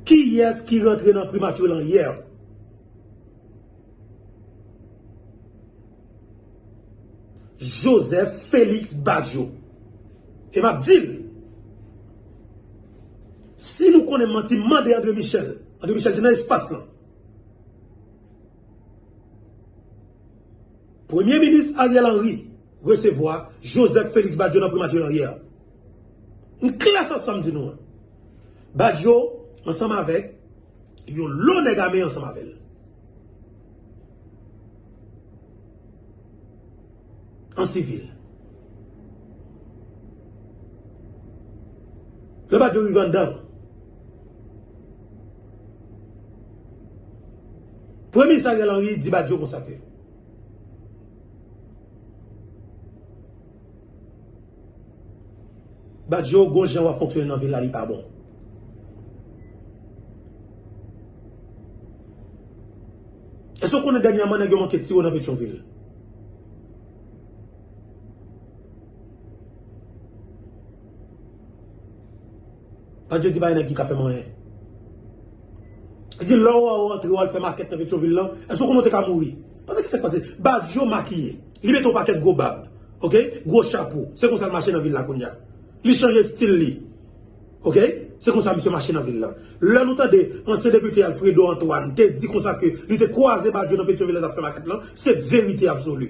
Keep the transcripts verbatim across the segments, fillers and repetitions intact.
Kiyès ki rantre nan primati lan yè? Joseph Félix Badio. E m ap di l, si nou konnen m manti, mande André Michel. André Michel te nan espas lan. Premye minis Ariel Henry resevwa Joseph Félix Badio nan primati lan yè. M klè sou sa m di nou an. Badio, ansanm avèk yon lo nèg ame ansanm avè l. An sivil. Lè Badio rive anndan, Premye minis Ariel Henry di Badio konsa ke Badio, gon jan w ap fonksyone nan vil la, li pa bon. Èske w konnen dènyèman nèg yo manke tire w nan Petyonvil? Badio di pa gen nèg ki ka fè m anyen. Li di lè w wè w rantre w al fè makèt nan Petyonvil lan, èske w konnen w te ka mouri? Paske ki sa k pase? Badio makiye. Li mete yon pakèt gwo bab. Oke? Gwo chapo. Se konsa l mache nan vil la kounye a. Li chanje estil li. Oke? Se konsa misye mache nan vil la. Lè nou tande ansyen depite Alfredo Antoine te di konsa ke li te kwaze Badio nan Petyonvil lè l t ap fè makèt lan, se verite absoli.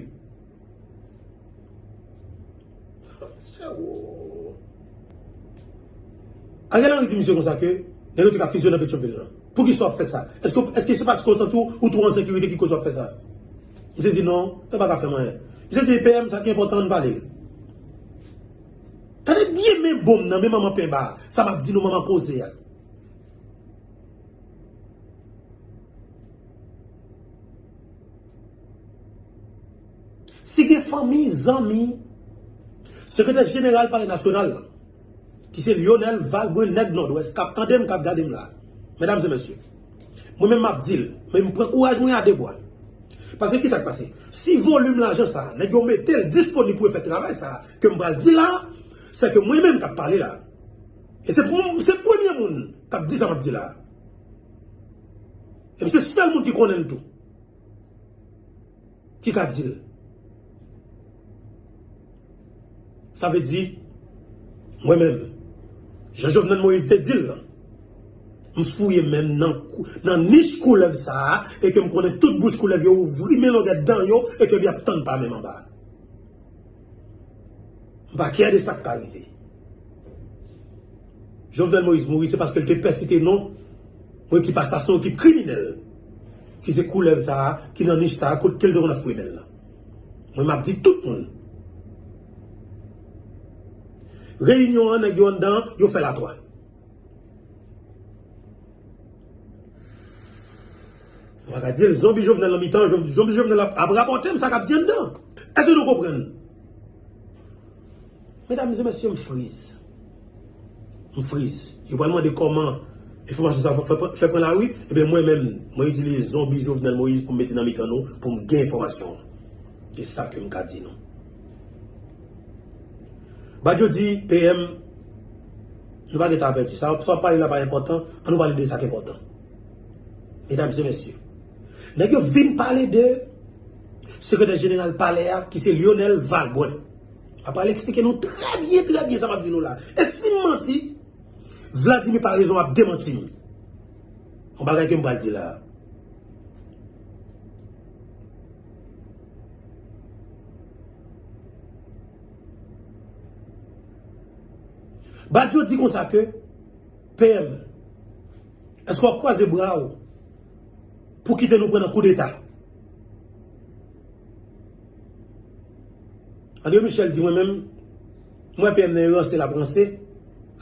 Ariel Henry di misye konsa ke nèg yo te ka fizyone nan Petyonvil lan. Poukisa w ap fè sa? Èske, èske se paske w santi w, ou twò an sekirite ki koz w ap fè sa? Misye di non, yo pa ka fè m anyen. Misye di P M, sa ki enpòtan, ann pale. Tande byen, men bon m nan, men manman penba a, sa m ap di nou, manman koze a. Si gen fanmi, zanmi, sekretè jeneral Palè Nasyonal la, ki se Lionel Valbrun, nèg Nòdwès, k ap tande m, k ap gade m la, medam e mesye, mwen menm m ap di l, men m pran kouraj mwen a de bwa. Paske ki sa k pase? Si volim lajan sa a, nèg yo mete l disponib pou yo fè travay sa a, ke m pral di la, se ke mwen menm k ap pale la. E se, se premye moun k ap di sa m ap di la. E m se sèl moun ki konnen l tou. Ki ka di l. Sa vle di, mwen menm, jan Jovenel Moïse te di l lan, m fouye men m nan, nan nich koulèv sa a, e ke m konnen tout bouch koulèv yo ouvri men longè dan yo, e ke y ap tann pa men m anba. M pa kyè de sa k ka rive. Jovenel Moïse mouri, se paske l te pè site non yon ekip asasen, yon ekip kriminèl, ki se koulèv sa a, ki nan nich sa a, kot ke l te konn ap fouye men l lan. Mwen, m ap di tout moun. Reyinyon an, nèg yo anndan, yo fè latwa. Nou pa ka di l, zonbi Jovenel nan mitan, zonbi Jovenel ap, ap rapòte m sa k ap di anndan. Èske nou konprann? Medam e mesye, m friz. M friz. Yo pral mande kòman enfòmasyon sa fè, fè, fè pran lari. Ebyen, mwen menm, mwen itilize zonbi Jovenel Moïse pou m mete nan mitan nou, pou m gen enfòmasyon an. Se sa ke m ka di nou. Badio di, P M, nou pa gentan avèti. Sa, sa w ap pale la pa enpòtan, ann nou pale de sa k enpòtan. Medam e mesye, nèg yo vin pale de sekretè jeneral palè a, ki se Lionel Valbrun. M ap pral eksplike nou trè byen, trè byen sa m ap di nou la. E si m manti, Vladimir Paraison ap demanti m. Yon bagay ke m pral di la a. Badio di konsa ke, P M, èske w ap kwaze bra w pou kite nou pran nan koudeta? André Michel di mwen menm, m wè P M nan e ranse l ap ranse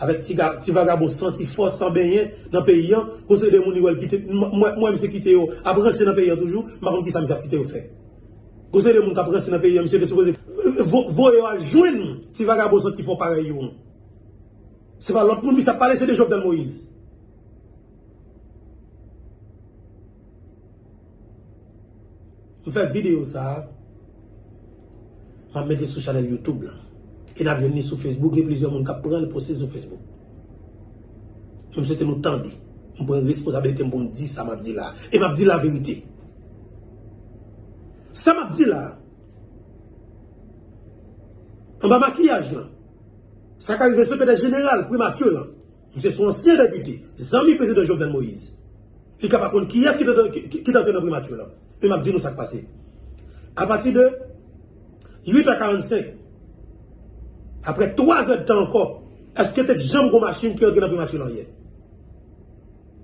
avèk ti ga-, ti vagabon santi fò, san benyen nan peyi an. Gon seri de moun li wè l kite, m, m wè, m wè misye kite yo ap ranse nan peyi an toujou, m pa konn kisa misye ap kite yo fè. Gon seri de moun k ap ranse nan peyi an, misye te sipoze vo-, voye yo al jwenn ti vagabon santi fò parèy yo an. Se pa lòt moun misye ap pale, se de Jovenel Moïse. M fè videyo sa a, m ap mete sou chanèl YouTube lan. E n ap jwenn li sou Facebook, gen plizyè moun k ap pran l poste sou Facebook. M swete nou tande. M pran responsablite m pou m di sa m ap di la. E m ap di laverite. Sa m ap di la, anba makiyaj lan, sa ka rive sekretè jeneral Primati lan. Misye se yon ansyen depite, zanmi prezidan Jovenel Moïse. Li ka pa konn kiyès ki te, ki, ki, ki te antre nan Primati lan. Men m ap di nou sa k pase. Apati de uit a karannsenk, apre twa zè d tan ankò, èske te janm gon machin ki antre nan Primati lan yè?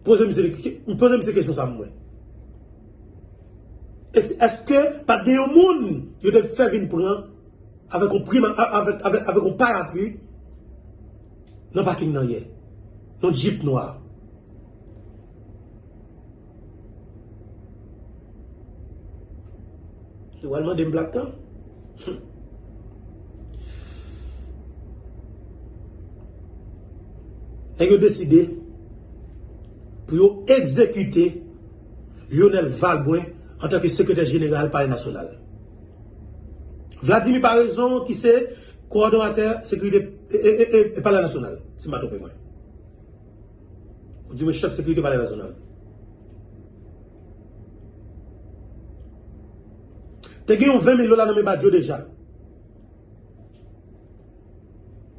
Poze misye, poze misye kesyon sa pou mwen. Es-, èske pa t gen yon moun yo te fè vin pran avèk yon prima, a-, avèk, avèk, avèk yon parapli nan paking nan yè? Yon jip nwa. Yo pral mande m plak lan. Nèg yo deside pou yo egzekite Lionel Valbrun antanke sekretè jeneral Palè Nasyonal. Vladimir Paraison, ki se kowòdonatè sekirite e, e, e, e, Palè Nasyonal, si m pa twonpe mwen. Ou di mwen chèf sekirite Palè Nasyonal. Te gen yon ven mil dola nan men Badio deja.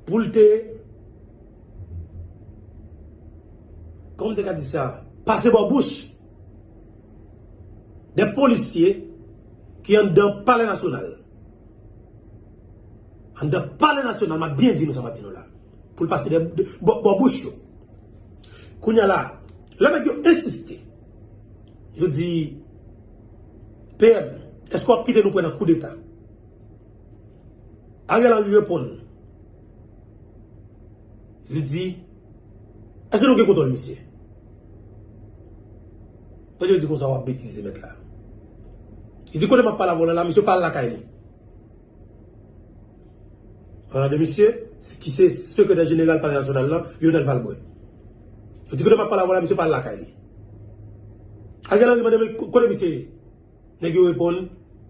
Pou l te, kòman m te ka di sa? Pase bò bouch de polisye ki anndan Palè Nasyonal. Anndan Palè Nasyonal, m ap byen di nou sa m ap di nou la. Pou l pase de, de, bò, bò bouch yo. Kounye a la, lè nèg yo ensiste, yo di, P M, èske w ap kite nou pran nan koudeta? Ariel Henry reponn. Li di, èske nou gen kontwòl misye? Tande yo di konsa, w ap betize mèt la. Li di, kote m ap pale avè w la, la, misye pa al lakay li. An de misye, ki se sekretè jeneral Palè Nasyonal la, Lionel Valbrun. Yo di, kote m ap pale avè w la, misye pa al lakay li. Ariel Henry mande, men kote misye ye? Nèg yo reponn,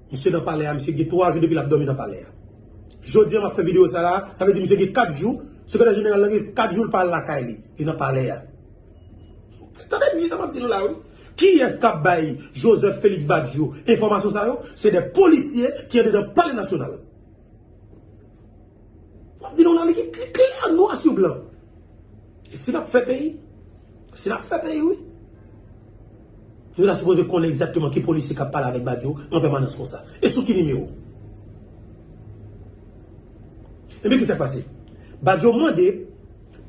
misye nan palè a, misye gen twa jou depi l ap dòmi nan palè a. Jodi a, m ap fè videyo sa la, sa vle di misye gen kat jou, sekretè jeneral la gen kat jou l pa al lakay li, li nan palè a. Tande byen sa m ap di nou la, wi. Kiyès k ap bay Joseph Félix Badio enfòmasyon sa yo? Se de polisye ki andedan Palè Nasyonal. M ap di nou la, li, li klè, nwa sou blan. E si n ap fè peyi, si n ap fè peyi, wi. Nou ta sipoze konnen egzakteman ki polisye k ap pale avèk Badio an pèmanans konsa. E sou ki nimewo? Ebyen, ki sa k pase? Badio mande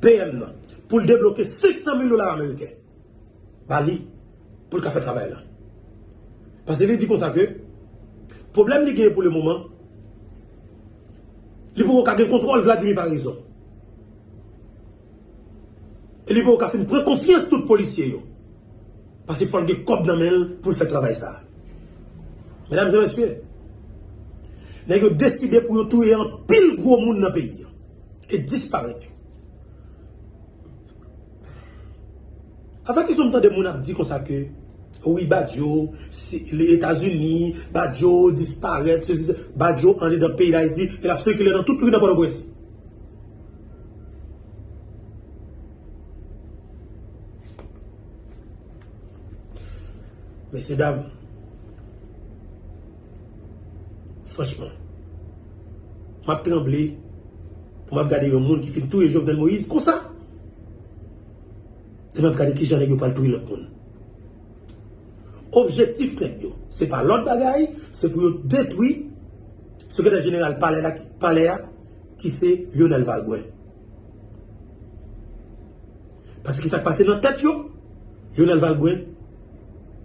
P M nan pou l debloke senk san mil dola ameriken ba li pou l ka fè travay la. Paske li di konsa ke pwoblèm li genyen pou le moman, li poko ka gen kontwòl Vladimir Paraison. E li poko ka fin pran konfyans tout polisye yo. Paske fò l gen kòb nan men l pou l fè travay sa. Medam e mesye, nèg yo deside pou yo touye anpil gwo moun nan peyi an e disparèt yo. Avèk rezon m tande moun ap di konsa ke, wi, Badio, si, Etazini, Badio disparèt, sesi, Badio andedan peyi Dayiti, e l ap sikile nan tout ri nan Pòtoprens. Mesye dam, franchman, m ap tranble pou m ap gade yon moun ki fin touye Jovenel Moïse konsa. E m ap gade kijan nèg yo pral touye lòt moun. Objektif nèg yo, se pa lòt bagay, se pou yo detwi sekretè jeneral palè la, palè a, ki se Lionel Valbrun. Paske sa k pase nan tèt yo, Lionel Valbrun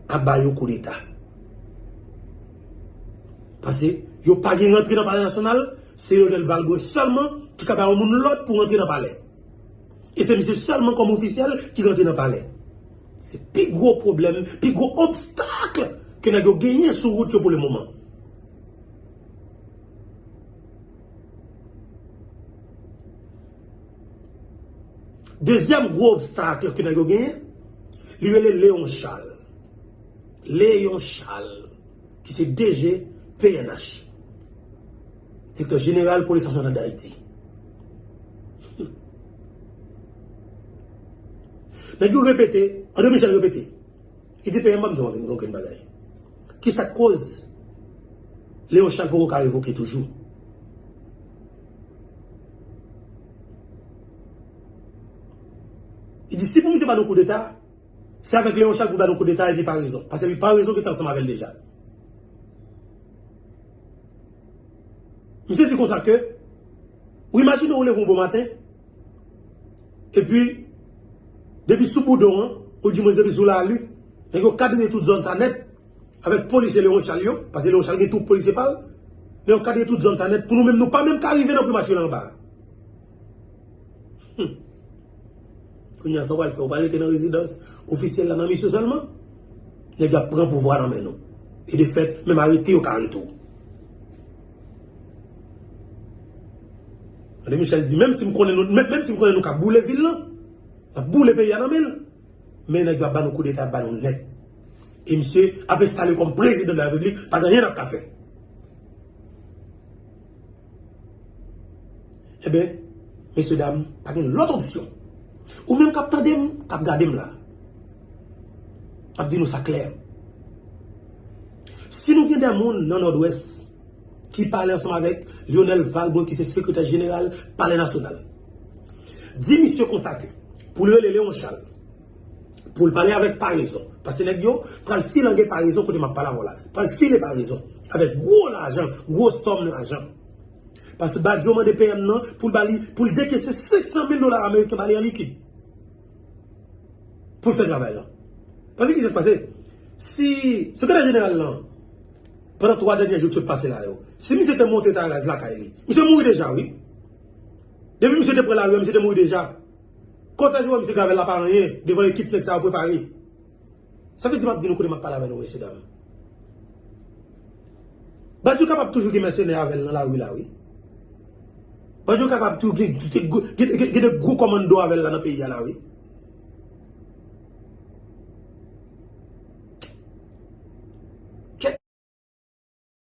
ap ba yo koudeta. Paske yo pa gen rantre nan Palè Nasyonal, se Lionel Valbrun sèlman ki ka ba yon moun lòd pou rantre nan palè. E se misye sèlman kòm ofisyèl ki rantre nan palè. Se pi gwo pwoblèm, pi gwo obstak ke nèg yo genyen sou wout yo pou le moman. Dezyèm gwo obstak ke nèg yo genyen, li rele Léon Charles. Léon Charles, ki se D G P N H, Direktè Jeneral Polis Nasyonal Dayiti. Nèg yo repete, André Michel repete. Li di, "P M, ban m di w yon, yon bagay. Ki sa k koz Léon Charles poko ka revoke toujou?" Li di, "Si pou misye ba nou koudeta, se avèk Léon Charles pou ba nou koudeta epi parezon. Paske epi parezon ki te ansanm avè l deja." Misye di konsa ke, ou imajine ou leve yon bon maten, epi, depi sou Boudon an, ou di mwen depi sou Lali, nèg yo kadre tout zòn sa nèt, avèk polisye Léon Charles yo, paske Léon Charles gen twoup polisye pa l, nèg yo kadre tout zòn sa nèt, pou nou menm, nou pa menm ka rive nan Primati la anba a. Hmm. Kounye a, sa w pral fè? Ou pral rete nan rezidans ofisyèl la nan misyon sèlman? Nèg yo ap pran pouvwa nan men nou. E de fèt, menm arete yo ka arete w. André Michel di, menm si m konnen nou, menm, menm si m konnen nou ka boule vil lan, n ap boule peyi a nan men l, men nèg yo ap ba nou koudeta, ap ba nou nèt. E misye ap enstale kòm prezidan de la repiblik, pa gen anyen n ap ka fè. Ebyen, mesye dam, pa gen lòt opsyon. Ou menm k ap tande m, k ap gade m la, m ap di nou sa klè. Si nou gen de moun nan Nòdwès ki pale ansanm avèk Lionel Valbrun, ki se sekretè jeneral Palè Nasyonal, di misye konsa ke pou l rele Léon Charles, pou l pale avèk parezon. Paske nèg yo pral filange parezon kote m ap pale avè w la. Pral file parezon avèk gwo lajan, gwo sòm lajan. Paske Badio mande P M nan pou l ba li, pou l dekese senk san mil dola ameriken ba li an likid. Pou l fè travay lan. Paske ki sa k pase? Si sekretè jeneral lan, pandan twa dènye jou ki sot pase la yo, si misye te monte taraz lakay li, misye mouri deja, wi. Depi misye te pran lari a, misye te mouri deja. Kòtèj ou wè misye Gravel la pa anyen devan ekip nèg sa yo prepare. Sa vle di m ap di nou kote m ap pale avè nou, mesye dam. Badio kapab toujou gen mèsenè avè l nan lari la, wi. Badio kapab toujou gen, gen, gen, gen de gwo kòmando avè l la nan peyi a la, wi.